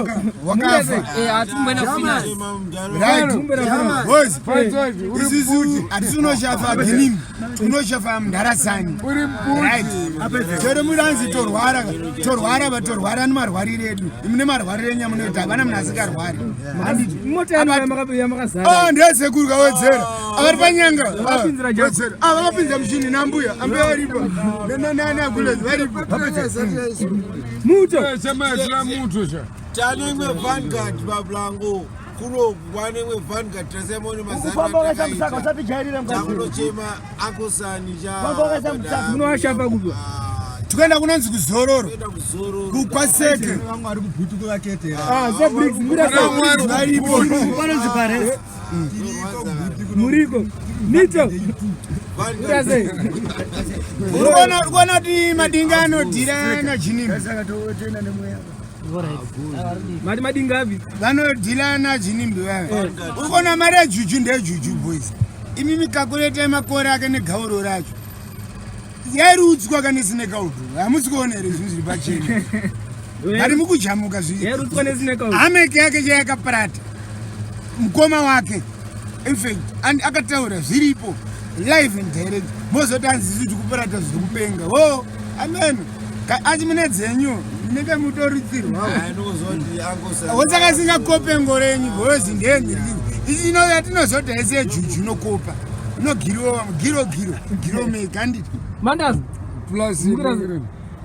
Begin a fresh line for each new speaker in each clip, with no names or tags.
Waka- Wakafa. Right. Boys, isusu hatisi unoshafa ginimi, tinoshafa mundarasani. Right. Chero muranzi torwara, torwara vatorwara nemarwariro edu. Imi nemarwariro enyu amunoita hapana munhu asingarwari. Handiti?
Mota yamakazara.
Ah, ndesekuru kawedzera. Avari panyanga.
Vakapinzira jabu.
Wedzera. Ah, vakapinza muchini nambuya. Ambuya varipo. Nanagulezi varipo.
Muto.
Chamaizira muto cha.
Tane imwe Vanguard pablango kunoku kwane imwe Vanguard tasemoni
Kufamba wakaisa musaka usatijairira mukadzi.
takunochema akosani
Famba wakaisa musaka.
Munowashapa kupi?
Tikuenda kunonzi kuzororo.
chakuenda kuzororo.
Kwaseke.
Ah, so bricks mura sei?
Varipo.
Panonzi paresi.
Muriko. Nito. Mura sei?
Urikuona urikuona kuti madinga anodhira nachinimbi.
Mati madinga api?
Vanodhila nachinimbi vaya. Urikuona mari yejuju ndeyejuju boys. Imi mikakureta makore ake negauro racho. Yairutswa kana isine kaudu. Hamusi kuona here zvinhu zviri pachena. Vari mukujamuka zvi.
Yairutswa nesine kaudu.
Hameke yake chayakaparata. Mukoma wake. In fact, and akataura zviripo live and direct. Mozoti hanzi isu tikuparata zviri kupenga. Ho, amen. Asi mune dzenyu munenge mutorutsirwawo. Wosaka singakope ngoro yenyu bhozi ndeyemhiriri. Isi ino yatinozoti haisi yejuju inokopa. Inogiriwa giro giro giro mega handiti.
Mandazi.
Plus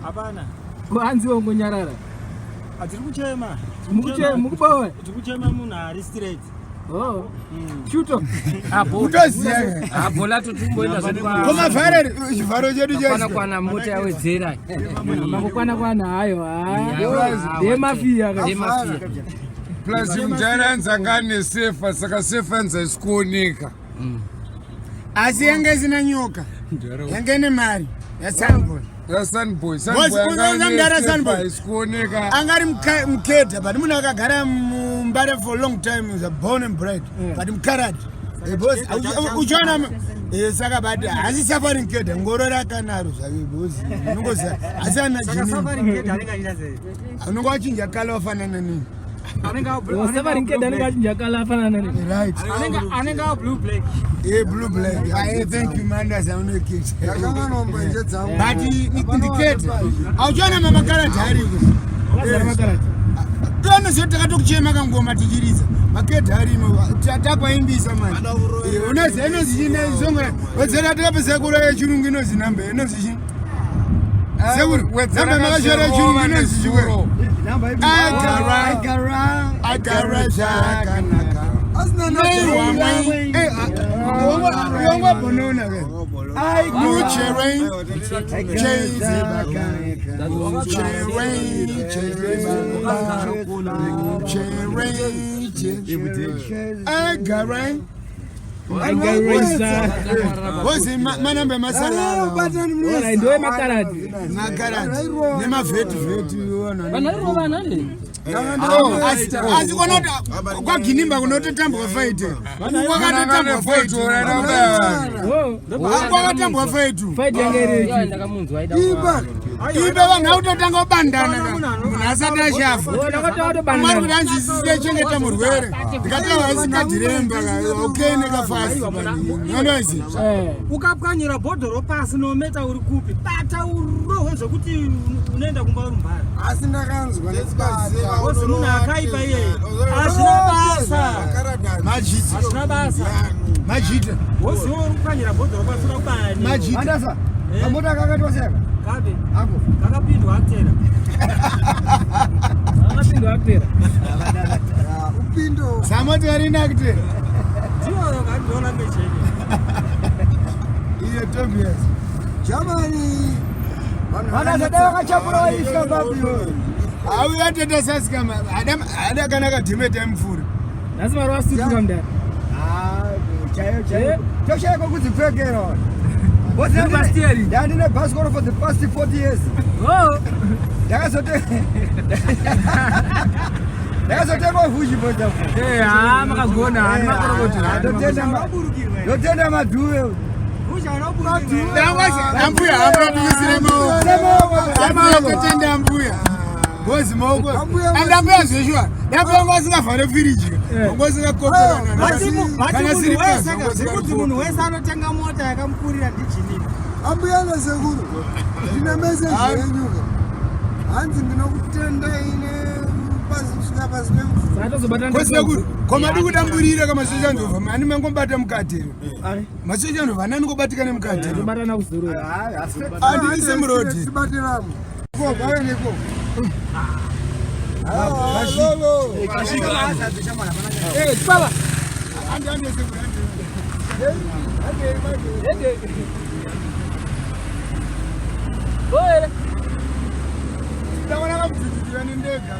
Hapana.
Hanzi wongonyarara.
Atiri kuchema.
Mukuchema mukubowa.
Tiri kuchema munhu ari straight.
Oh. Shuto.
Kutoziva.
Abhola totumboenda
Komavhara chivharo chedu
kwana
chese.
kwana mota yawedzera.
Makukwana kwana hayo. Ah. Ndemafia ka.
Ndemafia.
Plus mudhara anzi anga ane sefa saka sefa anzi haisi kuoneka.
Asi yanga isina nyoka. Yanga ine mari yaSunboy.
YaSunboy.
Boys,
Sunboy anga
unoona
ane
mudhara
sefa
Sunboy?
haisi kuoneka.
Anga ari mukedha but munhu akagara mumbare for long time is a born and bred but mukaradi. Boss, uchiona saka but hasi suffering kedha ngoro rakanaro zvake boss. Unongoziva asi ana
Saka
jini.
suffering kid anenge achiita sei?
Unonga wachinja kala wafanana nini.
Safari nkeda anenge achinja kala afanana nini.
Right.
Anenge a blue black.
Blue black. Ah, thank you Mandas aunoketa.
Ndakanganwa dzangu.
But indicate. Auchiona mamakaradi ariko.
Akazara makarati.
Tonoziva takatokuchema kangoma tichiridza makedha arimo takwaimbisa manje unoziva inozi chii nesongo wedzera takapedza kura yechirungu inozi namba inozi chii sekuru namba makashora yechirungu inozi chikwe
Namba ipi?
Agara.
Agara.
Agara zvakanaka neiwamwe yongwa bonona ke mucherei cheizebakanaka mucherei cheizebakanaka mucherei agara
Agarisa.
Bozi manamba emasarara
Ora ndo makarati.
makarati nemavheti vheti
Vanhu vari kurovana ne?
Asi kwanoti kwaginimba kunototambwa faiti kwakatotambwa faiti.
Oh.
Kwakatambwa faiti.
Fight yanga iri.
Iya ndakamunzwa aida.
Ipe vanhu autotanga kubandana ka munhu asati ashafa.
Oh, ndakatoa
Mwari kuti
bandana.
hanzi isisechengeta murwere ndikataura isikadhiremba okay nekafasi nonozi.
Eh.
Ukapwanyira bhodhoro pasi nometa uri kupi? Bata urohwe zvekuti unoenda kumba uri mbara.
Asi ndakanzwa
Wozi munhu akaipa iyeye. Hazvina basa.
Majita.
Hazvina basa.
Majita.
Wozi uri kupwanyira bhodhoro pasi uda kubaya nini?
Majita.
Mandasa. Kamota kakatwa seka.
Kabe.
Ako.
Kakapindwa akutera.
Akapindwa akutera.
Upindo.
Samoti varina kuti
Ndiyo kandiona mecheni.
iyo Tobias.
Jamani.
Mandasa dai wakachapura waiswa papi.
Auya tete sasikama ada kana kadhimeta emupfuri.
Nhasi mari wasutuka mudara.
Ah, chaiyo chaiyo. Toshaiko kudzipfekera.
Past year.
Ndandine bhasikoro for the past 40 years.
Oh.
Ndakazotengwa vhuzhi boza.
Eh, ah makagona, hani makorokoti.
Ndotenda madhuve.
Ambuya hamuna tuisire maoko. Ambuya totenda ambuya. Bozi maoko.
Ambuya
Andambuya zveshuwa. Ndambuya ngo asingavhare firiji. Ngo asingakoperana. Kana siri pasi.
Zvekuti munhu wese anotenga mota yakamukurira ndijinini.
Ambuya nasekuru, ndine meseji yenyuka. Hanzi ndinokutendai nepasi kusvika pasi pemvura.
Atozobata
Kosekuru, komadi kudamburira kamasoja ndova. Mani mangobata mukati here. Masoja ndova nani ngobatika nemukati. here?
Tobatana kuzorora.
Andiri semurodi.
Tibate vamwe. Ko, vave neko. Ah, lolo.
Eh, chibaba.
Andi andi sekuru andi.
Boere.
Ndaona kamudzidzira nendega.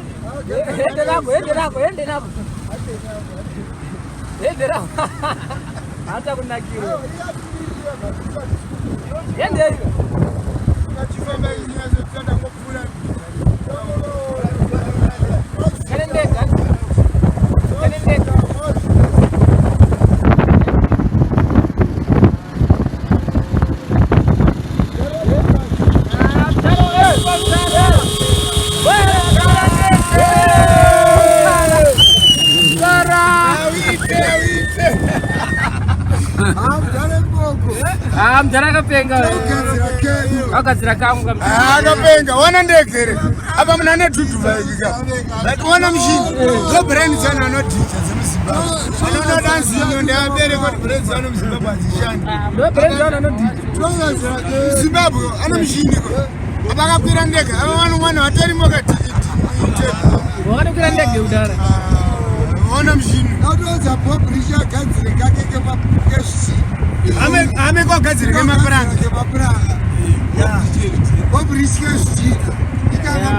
Hende rako, hende rako, hende rako. Hende rako. Hata kunakirwa. Hende rako.
Ngachifamba inyazotanda ngopfuura.
Kane ndega. Kane ndega.
Awite awite.
Ah, mudhara mboko.
Ah, mudhara akapenga.
Kugadzira keyo.
Akagadzira kamwe kamudhara.
Akapenga wana ndegere apa muna netudhuvaikika like wana mushini ndo brand dzana anodhija dzemuzimbabwe anoona danzinyo ndeabereka kuti brand dzano muzimbabwe hadzishandi
Ndo brand yana anodhija.
Togadzira keyo.
zimbabwe ano mushini ko apa akakwira ndege ava vano mwana vatorimo katikiti
Wakatokwira ndege kudara.
wana mushini
Ndatoudza Bob Rich agadzire kake kezvichina.
ame kwagadzire kemapuranga
Kemapuranga. Bob Rich kezvichina. Ikanga.